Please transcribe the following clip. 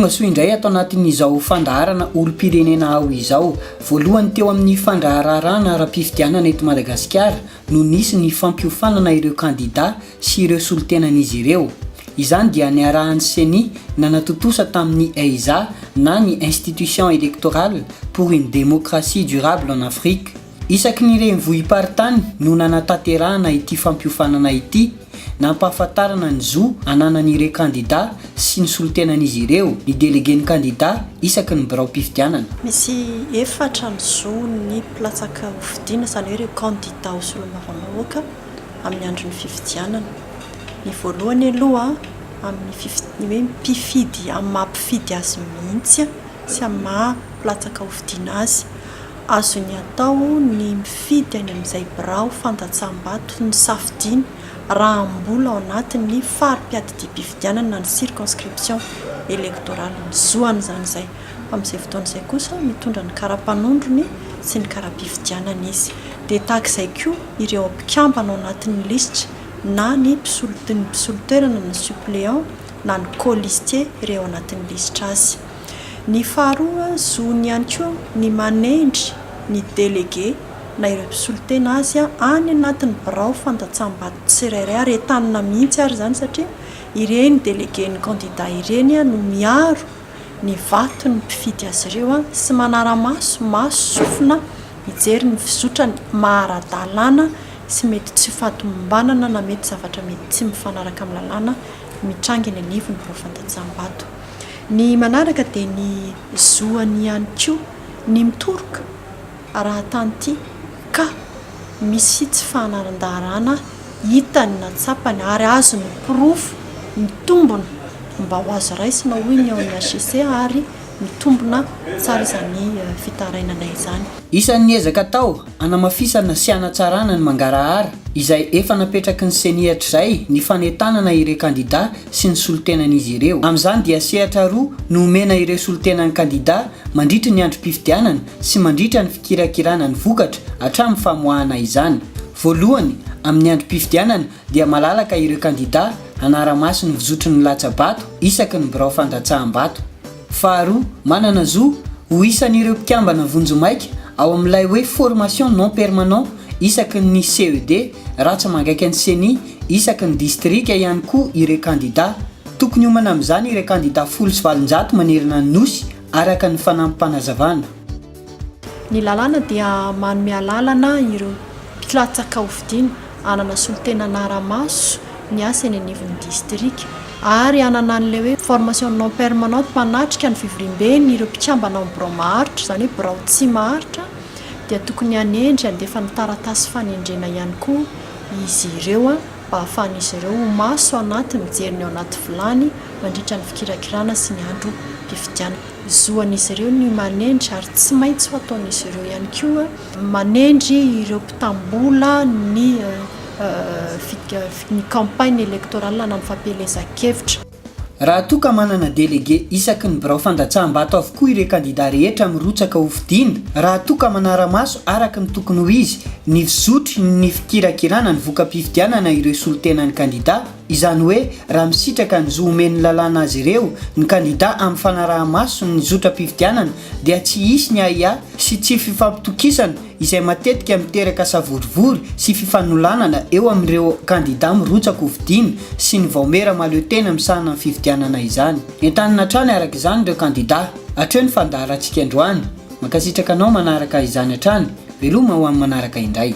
Tonga soa indray ato anatin'izao fandaharana olom-pirenena aho izao. Voalohany teo amin'ny fandraharahana ara-pifidianana eto Madagasikara no nisy ny fampiofanana ireo kandida sy ireo solontenan'izy ireo. Izany dia niarahan'ny Ceni nanatontosa tamin'ny EIZA na ny Institution Electorale pour une Démocratie Durable en Afrique. Isaky ny renivohi-paritany no nanatanterahana ity fampiofanana ity, nampahafantarana ny zo ananan'ireo kandida sy ny solontenan'izy ireo, ny delegen'ny kandida isaky ny biraom-pifidianana. Misy efatra ny zon'ny mpilatsaka hofidiana, izany hoe ireo kandida ho solombavambahoaka amin'ny andron'ny fifidianana. Ny voalohany aloha amin'ny ny hoe mpifidy amin'ny maha mpifidy azy mihitsy sy amin'ny maha mpilatsaka hofidiana azy. Azony atao ny mifidy any amin'izay birao fandatsaham-bato nosafidiany raha mbola ao anatin'ny fari-piadidiam-pifidianana na ny circonscription électorale. Ny zoany izany izay. Fa amin'izay fotoana izay kosa mitondra ny kara-panondrony sy ny kara-pifidianana izy. Dia tahaka izay koa ireo mpikambana ao anatin'ny lisitra na ny mpisolo ny mpisolo toerana na suppléant na ny colistier ireo ao anatin'ny lisitra azy. Ny faharoa, zony ihany koa ny manendry ny délégué na ireo mpisolo tena azy any anatin'ny birao fandatsaham-bato tsirairay ary entanina mihitsy ary izany satria ireny délégué-n'ny kandida ireny no miaro ny vaton'ny mpifidy azy ireo sy manara-maso, maso, sofina mijery ny fizotrany maha ara-dalàna sy mety tsy ho fahatomombanana na mety zavatra mety tsy mifanaraka amin'ny lalàna mitranga eny anivon'ny birao fandatsaham-bato. Ny manaraka dia ny zoany ihany koa ny mitoroka raha tany ity ka misy tsy fahanaran-daharana hitany na tsapany ary azony porofo mitombona mba ho azo raisina hoy ny ao amin'ny HCC ary mitombona tsara izany fitarainana izany. Isan'ny ezaka atao hanamafisana sy hanatsarana ny mangarahara izay efa napetraky ny Ceni hatrizay ny fanentanana ireo kandida sy ny solontenan'izy ireo. Amin'izany dia sehatra roa no omena ireo solontenan'ny kandida mandritry ny androm-pifidianana sy mandritra ny fikirakirana ny vokatra hatramin'ny famoahana izany. Voalohany, amin'ny androm-pifidianana dia malalaka ireo kandida hanara-maso ny fizotry ny latsa-bato isaky ny birao fandatsaham-bato. Faharoa, manana zo ho isan'ireo mpikambana vonjimaika ao amin'ilay hoe formation non permanent isaky ny CED raha tsy mangaika ny Ceni isaky ny distrika ihany koa ireo kandida. Tokony hiomana amin'izany ireo kandida 810 manerana ny Nosy araka ny fanampim-panazavana. Ny lalàna dia manome alalana ireo mpilatsaka hofidiana hanana solontena hanara-maso ny asa eny anivon'ny distrika ary hanana an'ilay hoe formation non permanente manatrika ny fivoriamben'ireo mpikambana ao amin'ny birao maharitra, izany hoe birao tsy maharitra dia tokony hanendry handefa ny taratasy fanendrena ihany koa izy ireo mba hahafahan'izy ireo ho maso anaty mijery ny ao anaty vilany mandritra ny fikirakirana sy ny androm-pifidianana. Zo an'izy ireo ny manendry ary tsy maintsy ho ataon'izy ireo ihany koa manendry ireo mpitam-bola ny ny campagne électorale na ny fampielezan-kevitra. Raha toa ka manana délégué isaky ny birao fandatsaham-bato avokoa ireo kandida rehetra mirotsaka ho fidiana, raha toa ka manara-maso araka ny tokony ho izy ny fizotry ny fikirakirana ny voka-pifidianana ireo solontenan'ny kandida, Izany hoe raha misitraka ny zo omen'ny lalàna azy ireo ny kandida amin'ny fanaraha-maso ny zotram-pifidianana dia tsy hisy ny ahiahy sy tsy fifampitokisana izay matetika miteraka savorovoro sy fifanolanana eo amin'ireo kandida mirotsaka ho fidiana sy ny vaomiera mahaleotena misahana ny fifidianana izany. Entanina hatrany araka izany ireo kandida. Hatreo ny fandaharantsika androany. Mankasitraka anao manaraka izany hatrany. Veloma ho amin'ny manaraka indray.